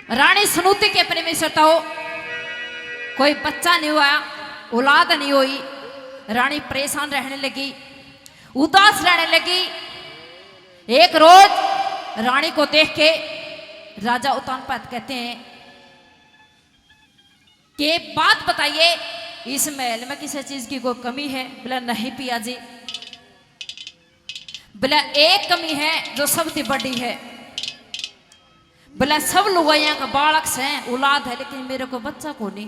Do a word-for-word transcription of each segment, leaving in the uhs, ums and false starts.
रानी सनूती के प्रेमी श्रोताओं, कोई बच्चा नहीं हुआ, औलाद नहीं हुई। रानी परेशान रहने लगी, उदास रहने लगी। एक रोज रानी को देख के राजा उत्तानपाद कहते हैं कि बात बताइए, इस महल में किसी चीज की कोई कमी है? बोला, नहीं पिया जी। बोला, एक कमी है जो सबसे बड़ी है। बोला, सब लुगाइयां का बालक से, औलाद है, लेकिन मेरे को बच्चा को नहीं।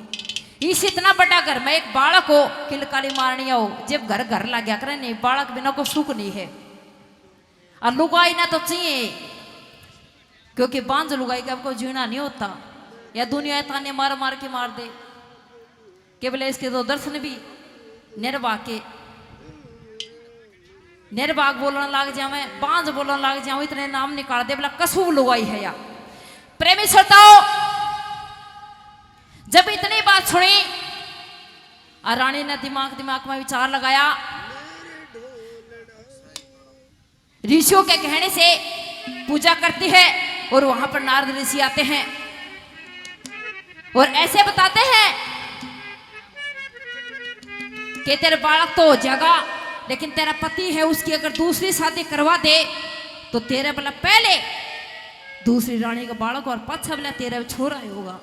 इस इतना बड़ा घर में एक बालक हो, किलकारी मारनी हो, जब घर घर लग गया करे नहीं, बालक बिना को सुख नहीं है। और लुगाई ना तो चाहिए, क्योंकि बांझ लुगाई का को जीना नहीं होता, या दुनिया ताने मार मार के मार दे। के बोले, इसके तो दर्शन भी निर्वाह के, निर्वाह बोलने लाग जावे, बांझ बोलने लाग जावे, इतने नाम निकाल दे, बोला, कसूब लुगाई है या। प्रेमी श्रोताओं, जब इतनी बात सुनी और रानी ने दिमाग दिमाग में विचार लगाया, ऋषियों के कहने से पूजा करती है और वहां पर नारद ऋषि आते हैं और ऐसे बताते हैं कि तेरे बालक तो हो जाएगा, लेकिन तेरा पति है, उसकी अगर दूसरी शादी करवा दे तो तेरे बोला पहले दूसरी रानी का बालक और पाछा बोला तेरा छोरा ही होगा।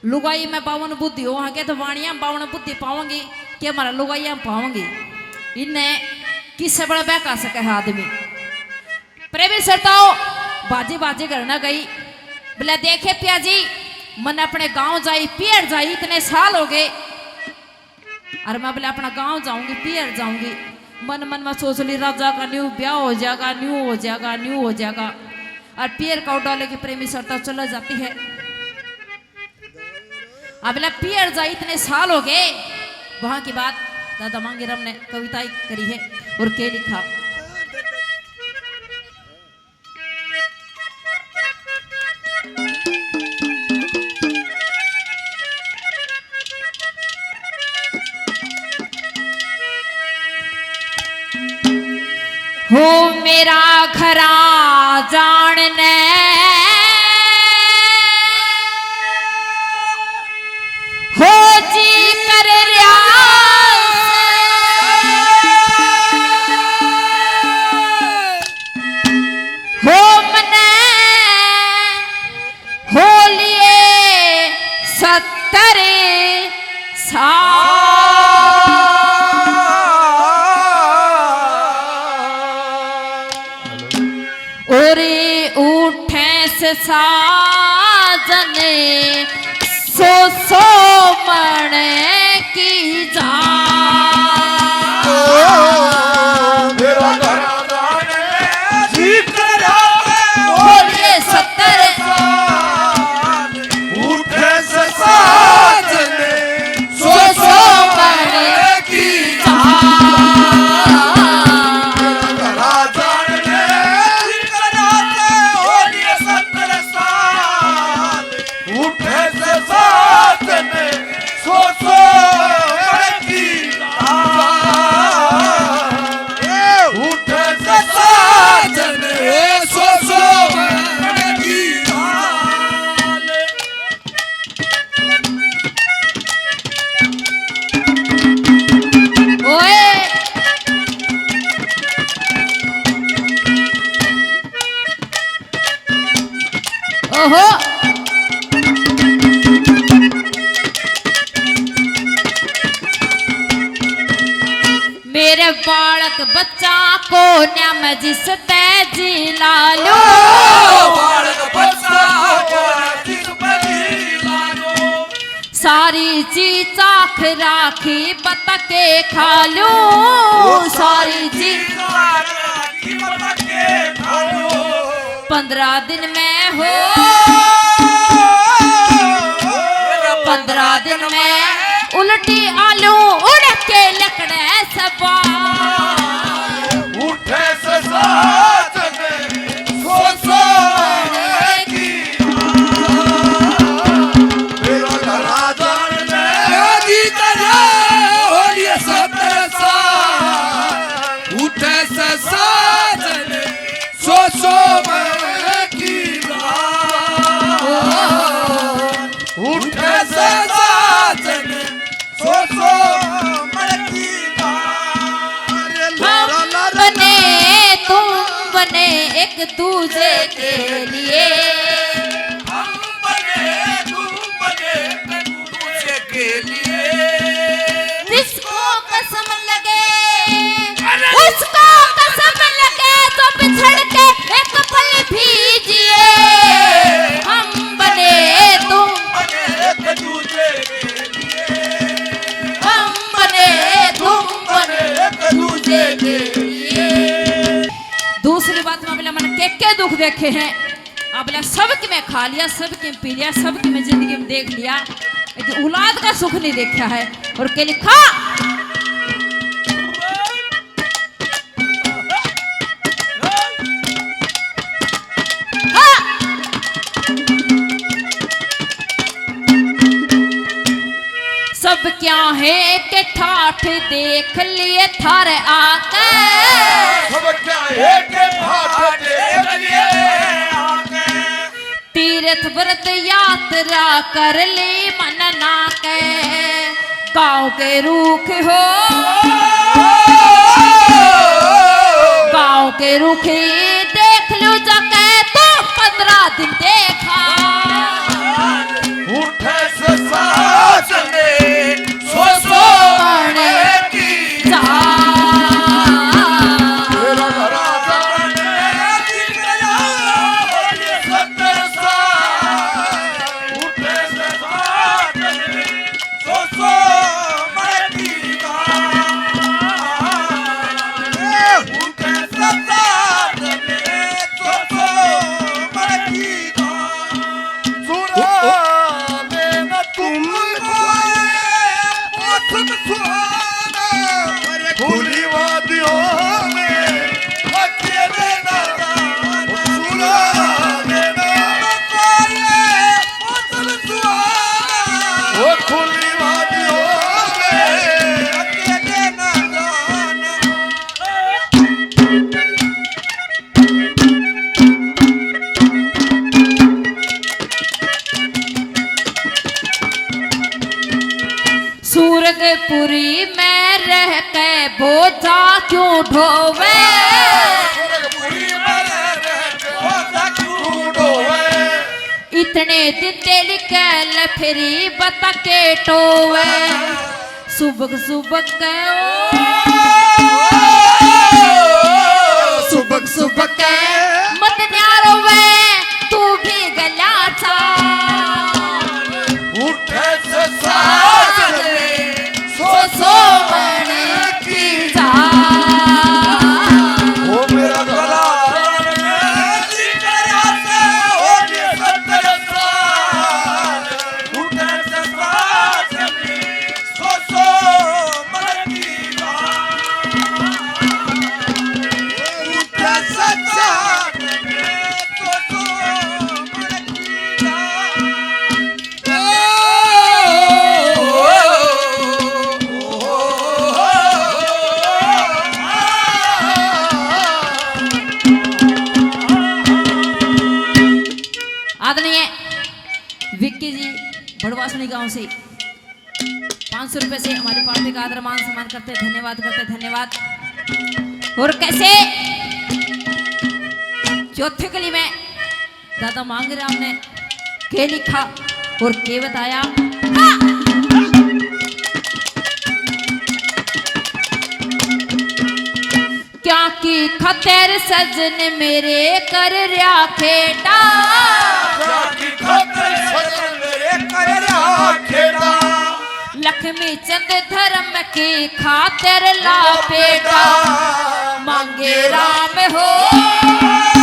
लुगाई में बावन बुद्धि हो, आगे तो वाणिया में बावन बुद्धि पावांगी, के हमारा लुगाइया में पावांगी। इन्हें किससे बड़ा बहका सके है आदमी। प्रेमी श्रोताओं, बाजी बाजी घर ना गई, बोले, देखे पिया जी, मन अपने गांव जाई, पियर जाई, इतने साल हो गए, और मैं बोले अपना गांव जाऊंगी, पियर जाऊंगी। मन मन में सोच ली, राजा का न्यू ब्याह हो जाएगा, न्यू हो जाएगा, न्यू हो जाएगा। और पियर का उड़ा लेके प्रेमी श्रोता चला जाती है। अब ले पियर जा, इतने साल हो गए। वहां की बात दादा मांगीराम ने कविता ही करी है और के लिखा। हो मेरा घरा जान ने हो जी कर रिया हो मने हो लिए सत्तर साल। और उठे से साजन सो सो मन की जा। ओ, मेरा घरा जाने जी करा बोलिए सत्तर। उठे से साजन सो सो मन की जा। मेरा घरा जाने जी करा बोलिए सत्तर साल। उठे से साजन सो सो मन की जा। उठे से साजन सो सो मन की जा। ओए। ओहो। मेरे बालक बच्चा को न्याम जिस ते जी ला लो। ओ, बालक बच्चा को न्याम जिस ते जी ला लो। सारी जी चाख राखी बतके खा लो। ओ, सारी जी चाख राखी बतके खा लो। पंद्रह दिन में हो, पंद्रह दिन में उल्टी आलू उड़ के लकड़े सपा। उठे से साजन सो सो मन की। मेरा घरा जान ने जी करा बोलिए सत्तर साल। उठे से साजन सो सो मन की। ने एक दूजे के लिए। हम बने, तुम बने, एक दूजे के लिए। जिसको कसम लगे, अरे! उसको कसम लगे, तो बिछड़ के एक पल भी जिए। हम बने, तुम बने, एक दूजे के लिए। हम बने, तुम बने, एक दूजे के लिए। दूसरी बात में बोला, मन के के दुख देखे हैं, अब बोला, सब की मैं खा लिया, सब की मैं पी लिया, सब की मैं जिंदगी में देख लिया, लेकिन औलाद का सुख नहीं देखा है। और के लिखा, हाँ। सब क्या है के ठाठ देख लिए थारे आके। सब क्या है के ठाठ देख लिए आके। तीर्थ व्रत यात्रा कर ली मन ना के। गाँव के रूख हो, गाँव के रूख ही देख लो जाके, तो पन्द्रह दिन देखा। उठे से साज में सो सो मण की जा। सूरगपुरी में रह के बोझा क्यों ढोवे? सूरगपुरी में रह के बोझा क्यों ढोवे? इतने दिन तेल के लफरी बता के टोवे। सुबक सुबक के ओ, सुबक सुबक के मत न्यारो वे, तू भी गला छा। उठे से साज में सो सो मण की जा। ओ मेरा गला। आदरणीय विक्की जी, भड़वासनी गांव से पाँच सौ रुपए से हमारी पार्टी का आदर मान सम्मान करते, धन्यवाद करते, धन्यवाद। और कैसे चौथे गली में दादा मांगराम ने के लिखा और के बताया। हाँ। क्या की खातिर सजन मेरे कर रहा खेड़ा? क्या की खातिर सजन मेरे कर रहा खेड़ा? लक्ष्मी चंद धर्म की खातिर ला बेटा, मांगे राम हो।